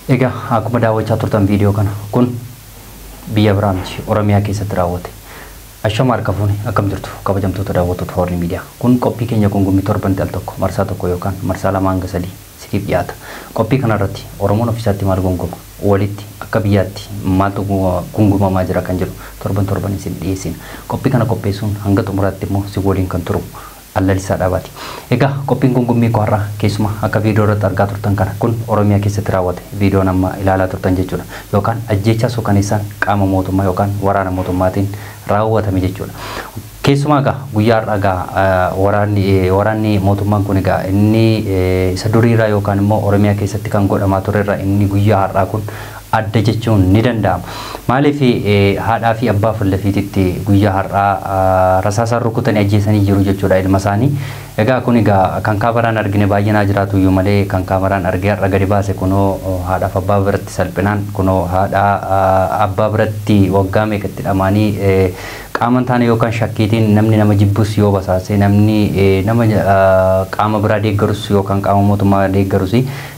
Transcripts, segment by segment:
Egaa akkuma daawwachaa turtan viidiyoo kana kun biyya biraa miti, Oromiyaa keessatti raawwate. Ashama harka fuuni, akkam jirtu kabajamtoota daawwattoota Hoorni Miidiyaa? Kun qophii keenya gungummii torbanitti al tokko marsaa tokko yookaan marsaa 2 hanga 3 isiniif dhiyaata. Qophii kanarratti Oromoon ofiisaatti maal gunguma, walitti akka biyyaatti maaltu gungumamaa jira kan jedhu torban torban isin dhiyeessina. Qophii kana qopheessuun hanga xumuraatti immoo si waliin kan turu Allalisaa Dhaabaati. Egaa qophiin gungummii koo har'aa keessumaa akka viidiyoo irratti argaa turtan kana kun Oromiyaa keessatti raawwate, viidiyoon amma ilaalaa turtan jechuudha. Yookaan ajjeechaa suukaneessaan qaama mootummaa yookaan waraana mootummaatiin raawwatame jechuudha. Keessumaa egaa guyyaa har'aa egaa waraanni mootummaan kun egaa inni isa duriirraa yookaan immoo Oromiyaa keessatti kan godhamaa turerraa inni guyyaa har'aa kun adda jechuun ni danda'ama. Maaliif haadhaa fi abbaa fullafiititti guyyaa har'aa rasaasaan rukutanii ajjeesanii jiru jechuudha ilma isaanii. Egaa kun egaa kan kaameraan argine baay'inaa jiraatu iyyuu malee kan kaameraan argee har'a gadi baase kunoo haadhaaf abbaa biratti salphinaan kunoo haadhaa abbaa biratti waggaa meeqatti dhamaanii qaama hin taane yookaan shakkiitiin namni nama jibbus yoo basaase, namni nama qaama biraa deeggarus yookaan qaama mootummaa deeggarus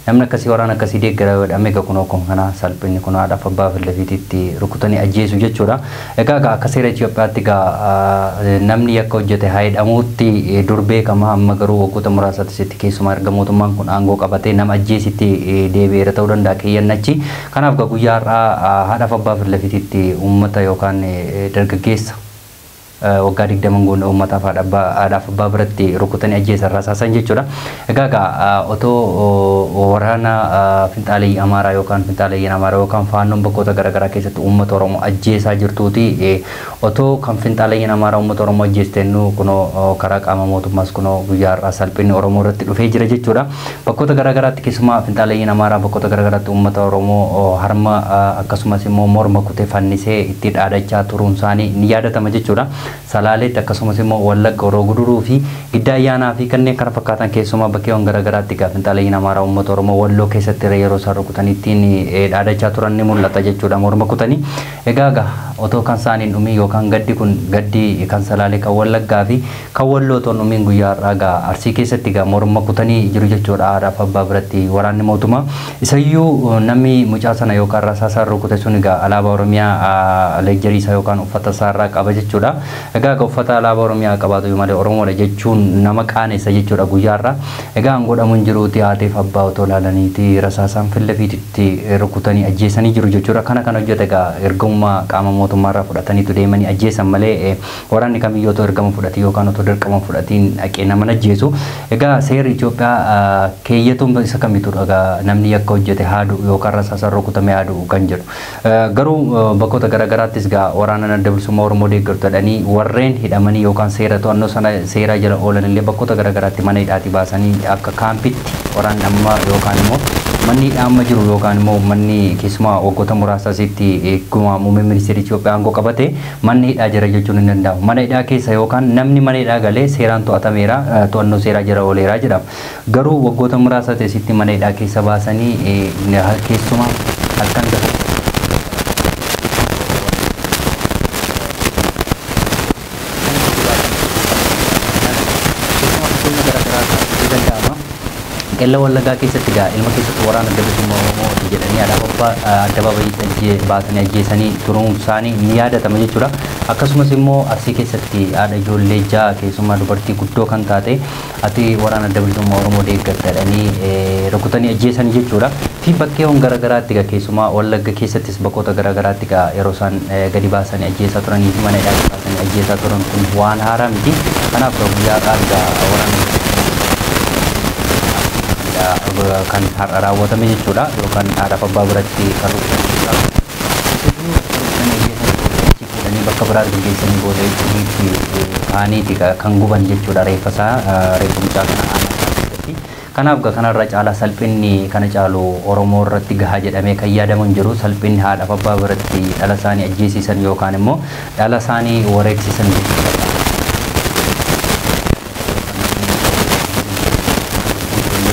namni akkasii waraana akkasii deeggara yoo jedhame, egaa kunoo kun kana salphinni kun haadhaaf abbaa fullafiititti rukutanii ajjeesu jechuudha. Egaa akka seera Itoophiyaatti egaa namni yakka hojjete haa hidhamuutti dur beekama, amma garuu waggoota muraasaatti sitti keessumaa erga mootummaan kun aangoo qabatee nama ajjeesitti deebi'eera ta'uu danda'a keeyyannachi. Kanaaf egaa guyyaa har'aa haadhaaf abbaa fullafiititti uummata yookaan dargaggeessa waggaa 20 goone uummataaf haadhaaf abbaa biratti rukutanii ajjeesan rasaasan jechuudha. Egaa otoo waraana finxaaleyyii Amaaraa yookaan finxaaleeyyiin Amaaraa yookaan faannoon bakkoota garaagaraa keessatti uummata Oromoo ajjeesaa jirtuuti, otoo kan finxaaleeyyiin Amaaraa uummata Oromoo ajjeestennu kunoo karaa qaama mootummaas kunoo guyyaa har'aa salphinni Oromoo irratti dhufee jira jechuudha. Bakkoota garaagaraatti keessumaa finxaaleeyyiin Amaaraa bakkoota garaagaraatti uummata Oromoo harma akkasumas immoo morma kutee fannisee itti dhaadachaa turuun isaanii ni yaadatama jechuudha. Salaaleetti akkasumas immoo Wallagga, Horoo Guduruu fi Giddaa Ayyaanaa fi kanneen kana fakkaatan keessumaa bakkeewwan garaagaraatti egaa finxaaleeyyiin Amaaraa uummata Oromoo Walloo keessatti yeroo isaan rukutanii ittiin dhaadachaa turan ni mul'ata jechuudha morma kutanii. Egaa otoo kan isaaniin dhumiin yookaan gaddi kun gaddi kan Salaalee, kan Wallaggaa fi kan Walloo otoo hin dhumiin guyyaa har'aa egaa Arsii keessatti egaa morma kutanii jiru jechuudha haadhaaf abbaa biratti waraanni mootummaa. Isayyuu namni mucaa sana yookaan rasaasaan rukute sun egaa alaabaa Oromiyaa leejjarii isaa yookaan uffata isaa irraa qaba jechuudha. Egaa uffata alaabaa Oromiyaa qabaatu malee Oromoodha jechuun nama qaanessa jechuudha guyyaa har'aa. Egaa an godhamu hin jiruuti haateef abbaa otoo ilaalaniiti rasaasaan fillafiititti rukutanii ajjeesanii jiru jechuudha. Kana kan hojjete egaa ergamummaa qaama mootummaa irraa fudhataniitu deemanii ajjeesan malee waraanni kamiyyuu otoo ergama fudhatii yookaan otoo dirqama fudhatiin dhaqee nama ajjeesu. Egaa seerri Itoophiyaa keeyyatuun isa kamitudha egaa namni yakka hojjete haa du'u yookaan rasaasaan rukutame haa du'u kan jedhu. Garuu bakkoota garaagaraattis egaa waraana adda bilisummaa Oromoo deeggartu jedhanii warreen hidhamanii yookaan seera to'annoo sana seeraa jala oolan illee bakkoota garaagaraatti mana hidhaatii baasanii akka kaampitti waraanni amma yookaan immoo manni hidhaa amma jiru yookaan immoo manni keessumaa waggoota muraasa asitti eeguma muummeen ministeera Itoophiyaa aangoo qabate manni hidhaa jira jechuun hin danda'amu. Mana hidhaa keessa yookaan namni mana hidhaa galee seeraan to'atameera, to'annoo seeraa jala ooleera jedhama. Garuu waggoota muraasa asitti mana hidhaa keessa baasanii keessumaa halkan gahu Qella Wallaggaa keessatti egaa ilma keessatti waraana adda bilisummaa Oromooti jedhanii alaabaa addabaabayiitti baasanii ajjeesanii turuun isaanii ni yaadatama jechuudha. Akkasumas immoo Arsii keessatti haadha ijoollee 6 keessumaa dubartii guddoo kan taate ati waraana adda bilisummaa Oromoo deeggarta jedhanii rukutanii ajjeesanii jechuudha. Fi bakkeewwan garaagaraatti egaa keessumaa Wallagga keessattis bakkoota garaagaraatti egaa yeroo isaan gadi baasanii ajjeesaa turanii fi mana hidhaa baasanii ajjeesaa turan kun waan haaraa miti. Kanaaf guyyaa har'aa egaa waraana kan har'a raawwatame jechuudha yookaan haadhaaf abbaa biratti kan rukutame jechuudha. Fuudhanii bakka biraa geessanii booda itti kaaniiti kan guban jechuudha reeffa isaa, reeffa mucaa kana aanaa isaa keessatti. Kanaaf kanarra caalaa salphinni kana caalu Oromoo irratti gahaa jedhamee kan yaadamu hin jiru. Salphinni haadhaaf abbaa biratti dhala isaanii ajjeesisan yookaan immoo dhala isaanii wareegsisan jechuudha.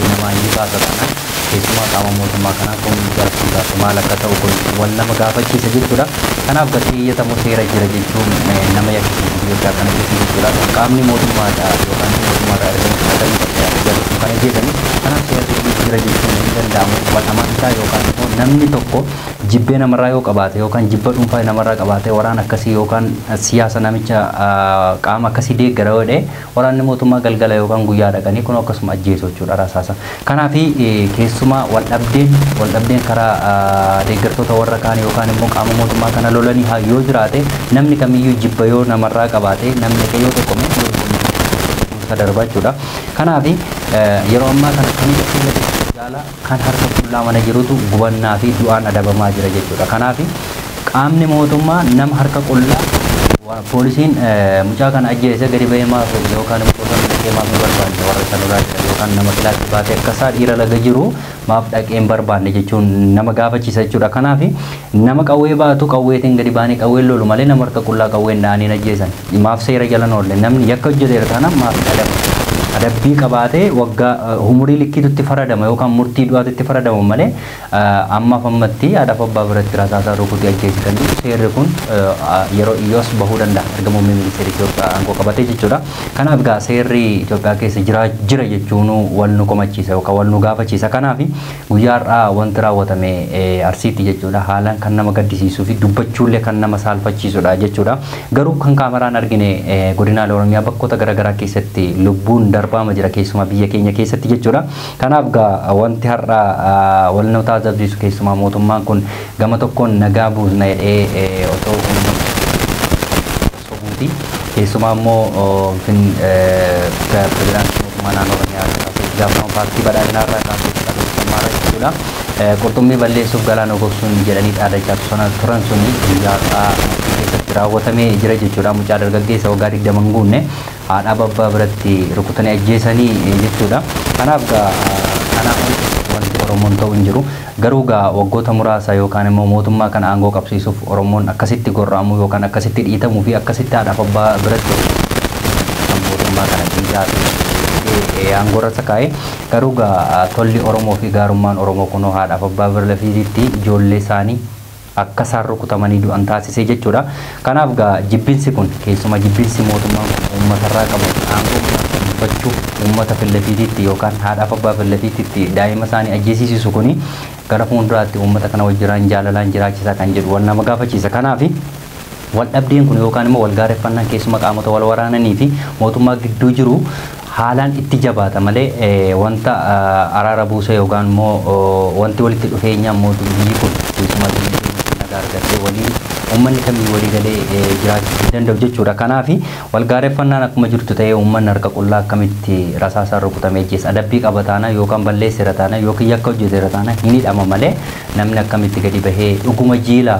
Namaa ni baasa taanaan keessumaa qaama mootummaa kanaa kun gaaffiin maal akka ta'u kun wal nama gaafachiisa jechuudha. Kanaaf gatii iyyatamu seera jira jechuun nama yakkisiisu Itoophiyaa kana keessa jechuudha. Qaamni mootummaadha yookaan mootummaarraa ergama fudhatanii jarri kan ajjeesani. Kanaaf seerri jira jechuun hin danda'amu. Wal amantaa yookaan immoo namni tokko jibbee namarraa yoo qabaate yookaan jibba dhuunfaa namarraa qabaate waraana akkasii yookaan siyaasa namicha qaama akkasii deeggara yoo ta'e waraanni mootummaa galgala yookaan guyyaa dhaqanii kun akkasuma ajjeesu jechuudha rasaasa. Kanaaf keessumaa wal dhabdeen karaa deeggartoota warra kaan yookaan immoo qaama mootummaa kana lolanii yoo jiraate namni kamiyyuu jibba yoo namarraa qabaate namni dhaqee yoo tokkome darbaa jechuudha. Kanaaf yeroo ammaa kana kamitti jaala kan harka qullaa mana jirutu gubannaa fi du'aan adabamaa jira jechuudha. Kanaaf qaamni mootummaa nama harka qullaa poolisiin mucaa kana ajjeese gadi bahee maaf yookaan immoo bosona dhaqee maaf hin barbaanne warra isa lolaa jiran yookaan nama kilaatti baatee akkasaa dhiira laga jiru maaf dhaqee hin barbaanne jechuun nama gaafachiisa jechuudha. Kanaaf nama qawwee baatu qawweetiin gadi baanii qawween lolu malee nama harka qullaa qawween dha'anii ajjeesan maaf seera jala oolle namni yakka hojjeteera taanaan maaf adabama. Adabbii qabaatee waggaa umurii likkiitutti faradama yookaan murtii du'aatitti faradama malee ammaaf ammatti haadhaaf abbaa biratti rasaasaa rukutii ajjeesi kan jiru seerri kun yeroo dhiyyoos bahuu danda'a erga muummee ministeera Itoophiyaa aangoo qabatee jechuudha. Kanaaf egaa seerri Itoophiyaa keessa jira jechuun wal nu komachiisa yookaan wal nu gaafachiisa. Kanaaf guyyaa har'aa wanti raawwatame Arsiitti jechuudha haalaan kan nama gaddisiisuu fi dubbachuullee kan nama saalfachiisudha jechuudha. Garuu kan kaameraan argine godinaalee Oromiyaa bakkoota garaagaraa keessatti lubbuun darbaama jira keessumaa biyya keenya keessatti jechuudha. Kanaaf egaa wanti har'a wal nu taasifsiisu keessumaa mootummaan kun gama tokkoon nagaa buusna jedhee otoo sobuuti. Keessumaa immoo pirezidaantii mootummaa naannoo Oromiyaa gaafatama paartii badhaadhinaa irraa kaasee qabeessummaa jechuudha. Qurxummii balleessuuf galaana gogsuun jedhanii dhaadachaa turan suni guyyaa har'aa keessatti raawwatamee jira jechuudha. Mucaa dargaggeessa waggaa 20 hin guunne haadha abbaa biratti rukutanii ajjeesanii jechuudha. Kanaaf egaa kanaaf wanti Oromoon ta'u hin jiru. Garuu egaa waggoota muraasa yookaan immoo mootummaa kana aangoo qabsiisuuf Oromoon akkasitti gorra'amuu yookaan akkasitti dhiitamuu fi akkasitti haadhaaf abbaa biratti kan mootummaa kana dhiitaa fi aangoo irra kaa'e. Garuu egaa tolli Oromoo fi gaarummaan Oromoo kunoo haadhaaf abbaa bira lafiitti ijoollee isaanii akka isaan rukutamanii du'an taasisee jechuudha. Kanaaf egaa jibbinsi kun keessumaa jibbinsi mootummaan kun uummatarraa qabu aangoo gonfachuuf uummata filafiititti yookaan haadhaaf abbaa filafiititti daa'ima isaanii ajjeesisiisu kuni gara fuulduraatti uummata kana wajjiraan jaalalaan jiraachisaa kan jedhu wal nama gaafachiisa. Kanaaf wal dhabdeen kun yookaan immoo wal gaarreeffannaan keessumaa qaamota wal waraananii fi mootummaa gidduu jiru haalaan itti jabaata malee wanta araara buusee yookaan immoo wanti walitti dhufeenya mootummaa biyyi kun keessumaa biyyi nagaa argattee waliin uummanni kamiyyuu walii galee jiraachuu hin danda'u jechuudha. Kanaaf wal gaarreeffannaan akkuma jirtu ta'ee uummanni harka qullaa akkamitti rasaasaan rukutamee ajjeesa adabbii qaba taana yookaan balleesseera taana yookiin yakka hojjeteera taana hin hidhama malee namni akkamitti gadi bahee dhuguma jiila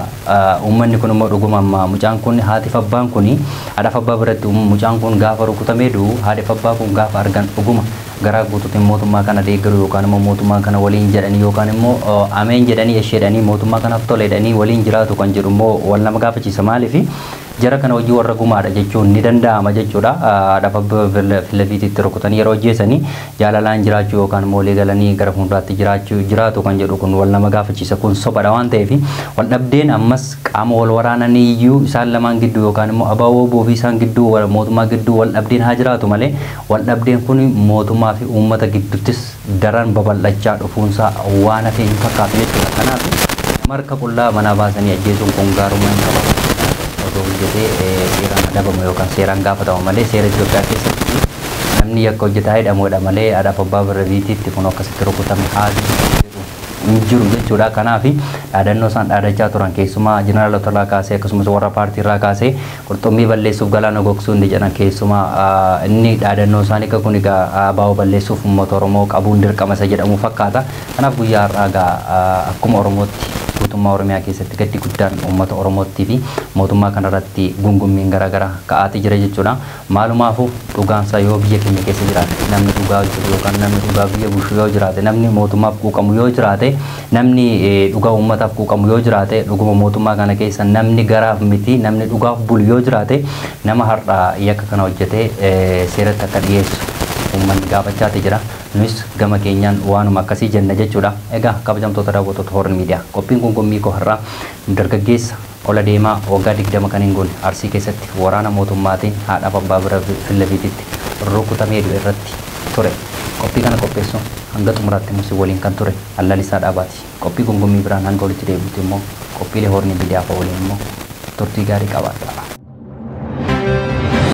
uummanni kun immoo dhuguma amma mucaan kun haatiif abbaan kun haadhaaf abbaa biratti mucaan kun gaafa rukutamee du'u haadhaaf abbaa kun gaafa argan dhuguma garaa guutuutiin mootummaa kana deeggaru yookaan immoo mootummaa kana waliin jedhanii yookaan immoo ameen jedhanii isheedhanii mootummaa kanaaf tole jedhanii waliin jiraatu kan jedhu immoo wal nama gaafachiisa. Maaliif jara kana hojii warra gumaadha jechuun ni danda'ama jechuudha. Haadhaaf abbaa filafiititti rukutanii yeroo ajjeesanii jaalalaan jiraachuu yookaan immoo walii galanii gara fuulduraatti jiraachuu jiraatu kan jedhu kun wal nama gaafachiisa. Kun sobadha waan ta'eef wal dhabdeen ammas qaama wal waraananii iyyuu isaan lamaan gidduu yookaan immoo abaaboo boofi isaan gidduu mootummaa gidduu wal dhabdeen haa jiraatu malee wal dhabdeen kun mootummaa fi uummata gidduuttis daran babal'achaa dhufuunsaa waan hafe hin fakkaatu jechuudha. Kanaaf marka qullaa manaa baasanii ajjeesuun kun gaarummaa hin qabu. Otoo hojjetee seeraan adabamu yookaan seeraan gaafatama malee seera Itoophiyaa keessatti namni yakka hojjetaa hidhamuudha malee haadhaaf abbaa bira biitiitti kun akkasitti rukutame haa jedhu hin jiru jechuudha. Kanaaf dhaadannoo isaan dhaadachaa turan keessumaa jeneraalota irraa kaasee akkasumas warra paartii irraa kaasee qurxummii balleessuuf galaana gogsuu inni jedhan keessumaa inni dhaadannoo isaanii akka kun egaa ABO balleessuuf uummata Oromoo qabuun dirqama isa jedhamu fakkaata. Kanaaf guyyaa har'aa egaa akkuma Oromootti guutummaa Oromiyaa keessatti gaddi guddaan uummata Oromootti fi mootummaa kanarratti gungummiin garaagaraa ka'aatii jira jechuudha. Maalumaafuu dhugaansaa yoo biyya keenya keessa jiraate, namni dhugaa hojjetu yookaan namni dhugaa biyya bulchu yoo jiraate, namni mootummaaf quuqamu yoo jiraate, namni dhugaa uummataaf quuqamu yoo jiraate, dhuguma mootummaa kana keessa namni garaaf miti namni dhugaaf bulu yoo jiraate, nama har'a yakka kana hojjetee seeratti akka dhiyeessu uummanni gaafachaati jira. Nus gama keenyaan waanuma akkasii jenna jechuudha. Egaa kabajamtoota daawwattoota Horn Miidiyaa, qophiin gungummii koo har'aa dargaggeessa ola deemaa waggaa 20 kan hin goone Arsii keessatti waraana mootummaatiin haadhaaf abbaa bira fillafiititti rukutamee du'e irratti ture. Qophii kana qopheessuun hanga xumuraatti immoo si waliin kan ture Allalisaa Dhaabaati. Qophii gungummii biraan hanga walitti deebi'utti immoo qophiilee Horn Miidiyaa fa'a waliin immoo turtii gaarii qabaadha.